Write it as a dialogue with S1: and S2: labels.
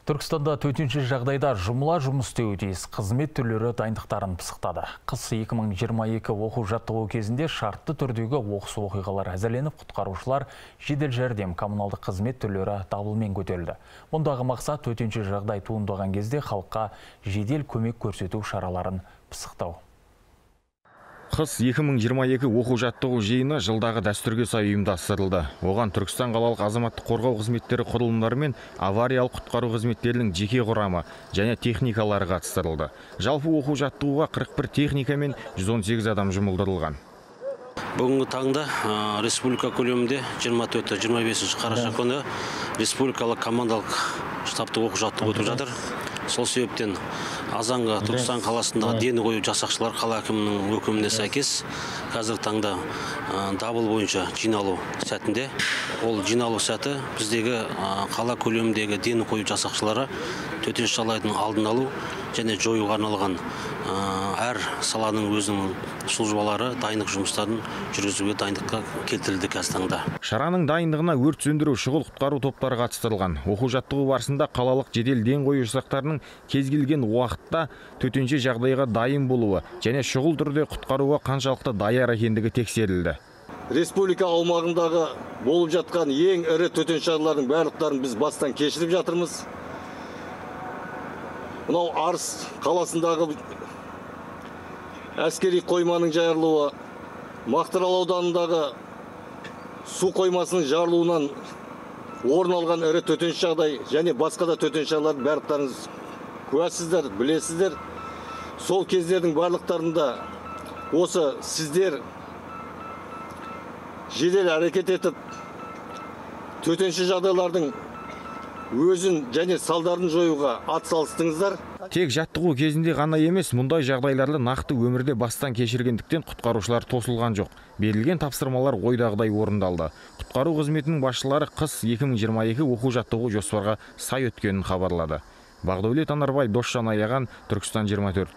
S1: Түркістанда төтенше жағдайда жұмыла жұмыс істеуі тиіс қызмет түрлері дайындықтарын пысықтады. Қыс 2022 оқу жаттығу кезінде шартты түрдегі оқыс оқиғалар әзірленіп, құтқарушылар, жедел жәрдем, коммуналдық қызмет түрлері дабылмен көтерілді. Мұндағы мақсат төтенше жағдай туындаған кезде халыққа жедел көмек көрсету шараларын пысықтау.
S2: Қыс 2022 оқу жаттығу жиыны жылдағы дәстүрге сай ұйымдастырылды. Оған Түркістан қалалық азаматтық қорғау қызметтері құрылымдары мен авариялық құтқару қызметтерінің жеке құрамы және техникалары қатыстырылды. Жалпы оқу жаттығуға 41 техника мен 118 адам жұмылдырылған.
S3: Бүгінгі таңда республика көлемінде 24-25 қараша күні республикалық командалық штабтық оқу жаттығу өтіп жатыр. Сол себептен азанғы Түркістан қаласындағы дені қою жасақшылар қала әкімінің өкіміне сәйкес қазіргі таңда дабыл бойынша жиналу сәтінде. Ол жиналу сәті біздегі қала көлеміндегі дені қою жасақшылары төтенше жағдайдың алдын алу және жоюға арналған әр саланың өзінің службалары дайындық жұмыстарын жүргізуге дайындыққа келтірілді қазіргі таңда.
S2: Шараның дайындығына өрт сөндіру, шұғыл құтқару топтары қатыстырылған. Оқу жаттығу барысында қалалық жедел ден қою жасақтарының кез келген уақытта төтенше жағдайға дайын болуы және шұғыл түрде құтқаруға қаншалықты даяр екендігі тексерілді.
S4: Республика аумағындағы болып жатқан ең ірі төтенше жағдайлардың барлықтарын біз бастан кешіріп жатырмыз. Мынау Арыс қаласындағы әскери қойманың жарылуы, Мақтарал ауданындағы су қоймасының жарылуынан орын алған ірі төтенше жағдай және басқа да төтенше жағдайлардың барлықтарыңыз куәсіздер, білесіздер. Сол кездердің барлықтарында осы сіздер жедел әрекет етіп, төтенше жағдайлардың өзін және салдарын жоюға атсалыстыңыздар.
S2: Тек жаттығу кезінде ғана емес, мұндай жағдайларды нақты өмірде бастан кешіргендіктен құтқарушылар тосылған жоқ. Берілген тапсырмалар ойдағыдай орындалды. Құтқару қызметінің басшылары қыс 2022 оқу жаттығу жоспарға сай өткенін хабарлады. Бағдәулет Анарбай, Досжан Аяған, Түркістан 24.